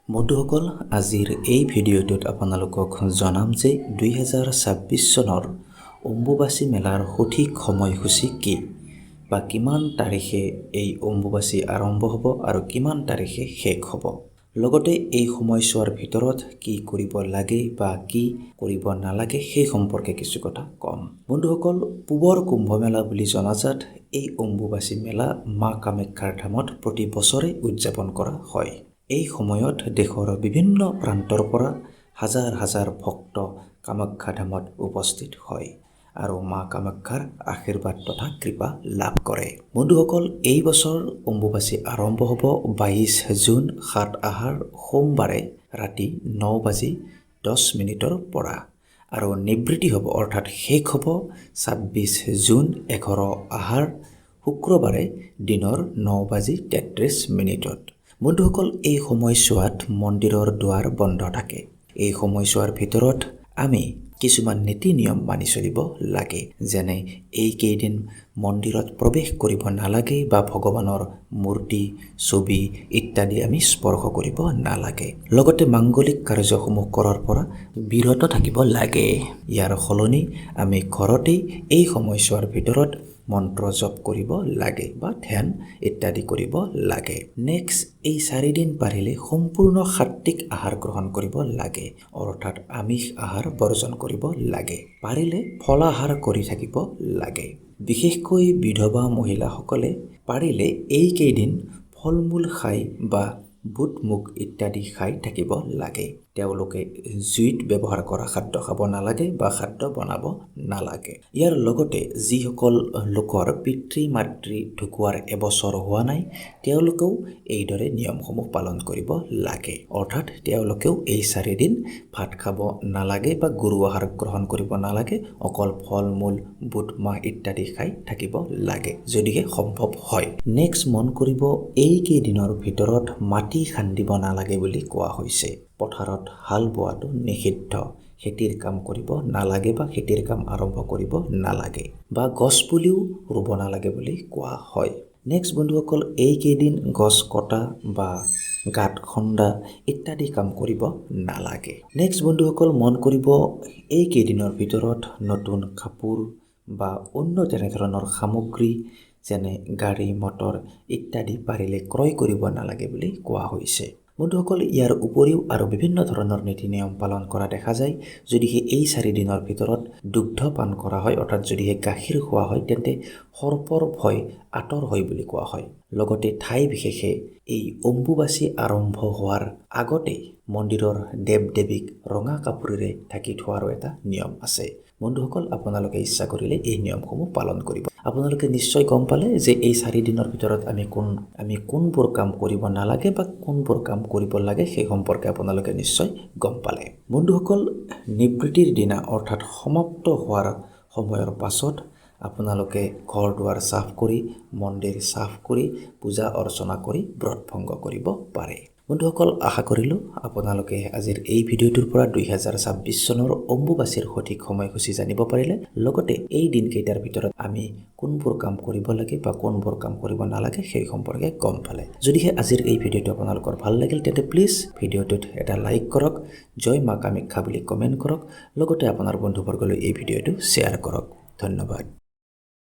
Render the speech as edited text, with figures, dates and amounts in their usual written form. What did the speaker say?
বন্ধুসকল, আজিৰ এই ভিডিঅ'টোত আপোনালোকক জনাম যে 2026 চনৰ অম্বুবাচী মেলাৰ সঠিক সময়সূচী কি বা কিমান তাৰিখে এই অম্বুবাচী আৰম্ভ হ'ব আৰু কিমান তাৰিখে শেষ হ'ব। লগতে এই সময়ছোৱাৰ ভিতৰত কি কৰিব লাগে বা কি কৰিব নালাগে, সেই সম্পৰ্কে কিছু কথা ক'ম। বন্ধুসকল, পূবৰ কুম্ভমেলা বুলি জনাজাত এই অম্বুবাচী মেলা মা কামাখ্যাৰ ধামত প্ৰতি বছৰে উদযাপন কৰা হয়। এই সময়ত দেশৰ বিভিন্ন প্ৰান্তৰ পৰা হাজাৰ হাজাৰ ভক্ত কামাখ্যা ধামত উপস্থিত হয় আৰু মা কামাখ্যাৰ আশীৰ্বাদ তথা কৃপা লাভ কৰে। বন্ধুসকল, এই বছৰ অম্বুবাচী আৰম্ভ হ'ব 22 জুন, 7 আহাৰ, সোমবাৰে ৰাতি 9 বাজি 10 মিনিটৰ পৰা আৰু নিবৃত্তি হ'ব, অৰ্থাৎ শেষ হ'ব 26 জুন, 11 আহাৰ, শুক্ৰবাৰে দিনৰ 9 বাজি 33 মিনিটত। বন্ধুসকল, এই সময়ছোৱাত মন্দিৰৰ দুৱাৰ বন্ধ থাকে। এই সময়ছোৱাৰ ভিতৰত আমি কিছুমান নীতি নিয়ম মানি চলিব লাগে, যেনে এইকেইদিন মন্দিৰত প্ৰৱেশ কৰিব নালাগে বা ভগৱানৰ মূৰ্তি, ছবি ইত্যাদি আমি স্পৰ্শ কৰিব নালাগে। লগতে মাংগলিক কাৰ্যসমূহ কৰাৰ পৰা বিৰত থাকিব লাগে। ইয়াৰ সলনি আমি ঘৰতেই এই সময়ছোৱাৰ ভিতৰত মন্ত্ৰ জপ কৰিব লাগে বা ধ্যান ইত্যাদি কৰিব লাগে। নেক্সট, এই 4 দিন পাৰিলে সম্পূৰ্ণ সাত্বিক আহাৰ গ্ৰহণ কৰিব লাগে, অৰ্থাৎ আমিষ আহাৰ বৰ্জন কৰিব লাগে। পাৰিলে ফলাহাৰ কৰি থাকিব লাগে। বিশেষকৈ বিধৱা মহিলাসকলে পাৰিলে এইকেইদিন ফল মূল খাই বা বুট, মুগ ইত্যাদি খাই থাকিব লাগে। তেওঁলোকে জুইত ব্যৱহাৰ কৰা খাদ্য খাব নালাগে বা খাদ্য বনাব নালাগে। ইয়াৰ লগতে যিসকল লোকৰ পিতৃ মাতৃ ঢুকোৱাৰ এবছৰ হোৱা নাই, তেওঁলোকেও এইদৰে নিয়মসমূহ পালন কৰিব লাগে, অৰ্থাৎ তেওঁলোকেও এই 4 দিন ভাত খাব নালাগে বা গুৰু আহাৰ গ্ৰহণ কৰিব নালাগে। অকল ফল মূল, বুট মাহ ইত্যাদি খাই থাকিব লাগে, যদিহে সম্ভৱ হয়। নেক্সট, মন কৰিব, এইকেইদিনৰ ভিতৰত মাটি খান্দিব নালাগে বুলি কোৱা হৈছে। পথাৰত হাল বোৱাটো নিষিদ্ধ। খেতিৰ কাম কৰিব নালাগে বা খেতিৰ কাম আৰম্ভ কৰিব নালাগে বা গছপুলিও ৰুব নালাগে বুলি কোৱা হয়। নেক্সট বন্ধুসকল, এইকেইদিন গছ কটা বা গাঁত খন্দা ইত্যাদি কাম কৰিব নালাগে। নেক্সট বন্ধুসকল, মন কৰিব, এইকেইদিনৰ ভিতৰত নতুন কাপোৰ বা অন্য তেনেধৰণৰ সামগ্ৰী, যেনে গাড়ী, মটৰ ইত্যাদি পাৰিলে ক্ৰয় কৰিব নালাগে বুলি কোৱা হৈছে। বন্ধুসকল, ইয়াৰ উপৰিও আৰু বিভিন্ন ধৰণৰ নীতি নিয়ম পালন কৰা দেখা যায়। যদিহে এই 4 দিনৰ ভিতৰত দুগ্ধ পান কৰা হয়, অৰ্থাৎ যদিহে গাখীৰ খোৱা হয়, তেন্তে সৰ্পৰ ভয় আঁতৰ হয় বুলি কোৱা হয়। লগতে ঠাই বিশেষে এই অম্বুবাচী আৰম্ভ হোৱাৰ আগতেই মন্দিৰৰ দেৱ দেৱীক ৰঙা কাপোৰেৰে ঢাকি থোৱাৰো এটা নিয়ম আছে। বন্ধুসকল, আপোনালোকে ইচ্ছা কৰিলে এই নিয়মসমূহ পালন কৰিব। আপোনালোকে নিশ্চয় গম পালে যে এই 4 দিনৰ ভিতৰত আমি কোনবোৰ কাম কৰিব নালাগে বা কোনবোৰ কাম কৰিব লাগে, সেই সম্পৰ্কে আপোনালোকে নিশ্চয় গম পালে। বন্ধুসকল, নিবৃত্তিৰ দিনা, অৰ্থাৎ সমাপ্ত হোৱাৰ সময়ৰ পাছত আপোনালোকে ঘৰ দুৱাৰ চাফ কৰি, মন্দিৰ চাফ কৰি, পূজা অৰ্চনা কৰি ব্ৰত ভংগ কৰিব পাৰে। বন্ধুসকল, আশা কৰিলোঁ আপোনালোকে আজিৰ এই ভিডিঅ'টোৰ পৰা 2026 চনৰ অম্বুবাচীৰ সঠিক সময়সূচী জানিব পাৰিলে। লগতে এই দিনকেইটাৰ ভিতৰত আমি কোনবোৰ কাম কৰিব লাগে বা কোনবোৰ কাম কৰিব নালাগে, সেই সম্পৰ্কে গম পালে। যদিহে আজিৰ এই ভিডিঅ'টো আপোনালোকৰ ভাল লাগিল, তেন্তে প্লিজ ভিডিঅ'টোত এটা লাইক কৰক, জয় মা কামাখ্যা বুলি কমেণ্ট কৰক, লগতে আপোনাৰ বন্ধুবৰ্গলৈ এই ভিডিঅ'টো শ্বেয়াৰ কৰক। ধন্যবাদ।